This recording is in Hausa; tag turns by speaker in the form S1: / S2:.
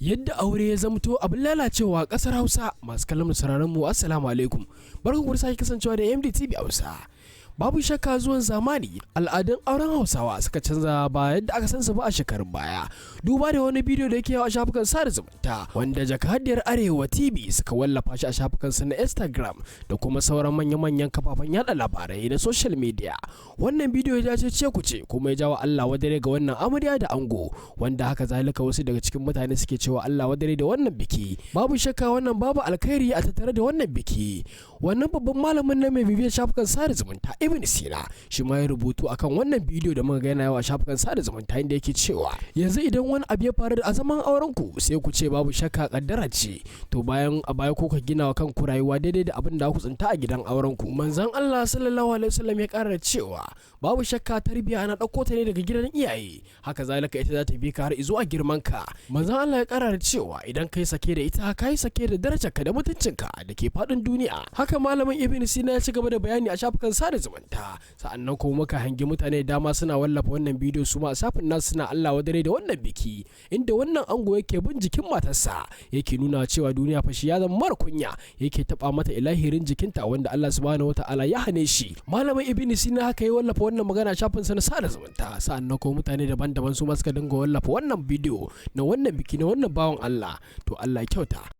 S1: Yadda aure ya zamto abin lalacewa a ƙasar Hausa. Masu kallon sauraron mu, assalamu alaikum. Barkan ku da sake kasancewa da MDTV Hausa. Babu shakka zuwan zamani, al'adun auren Hausawa suka canza, ba yadda aka san su ba a shekarun baya. Duba da wani bidiyo da yake yawo a shafukan sada zumunta, wanda Jakadiyar Arewa TV suka wallafa shi a shafukan su na Instagram da kuma sauran manya-manyan kafafen yada labarai na social media. Wannan bidiyo ya ce ku ce kuma ya jawo Allah wadare ga wannan amarya da ango, wanda haka zalika wasu daga cikin mutane suke cewa Allah wadare da wannan biki. Babu shakka wannan babu alkhairi a tattare da wannan biki. Wannan babban malamin na mai bibiyar shafukan sada zumunta, Ibn Sina, shi ma ya rubutu akan wannan bidiyo da muka ga yana yawa shafukan sada zumunta, inda yake cewa yanzu idan wani abu ya faru a zaman auren ku, sai ku ce babu shakka kaddara ce. To bayan a baya ko ka gina wa kanku rayuwa daidai da abin da ku tsinta a gidan auren ku. Manzon Allah sallallahu alaihi wasallam ya kara da cewa babu shakka tarbiyya ana ɗauko ta ne daga gidan iyaye, haka zalika ita za ta bi ka har zuwa girman ka. Manzon Allah ya kara da cewa idan kai sake da ita, kai sake da darajarka da mutuncinka da ke faɗin duniya. Haka malamin Ibn Sina ya ci gaba da bayani a shafukan sada zumunta. Sa'annan kuma muka hangi mutane dama suna wallafa wannan bidiyo su ma a shafin nasu, suna Allah wadare da wannan biki, inda wannan ango yake bin jikin matarsa, yake nuna cewa duniya fa shi ya zama mara kunya, yake taba mata ilahirin jikinta, wanda Allah subhanahu wataala ya hane shi. Malamin Ibn Sina haka ya wallafa wannan magana a shafin sa na sada zumunta. Sa'annan kuma mutane daban-daban su ma suka dinga wallafa wannan bidiyo na wannan biki na wannan bawan Allah. To Allah ya kyauta.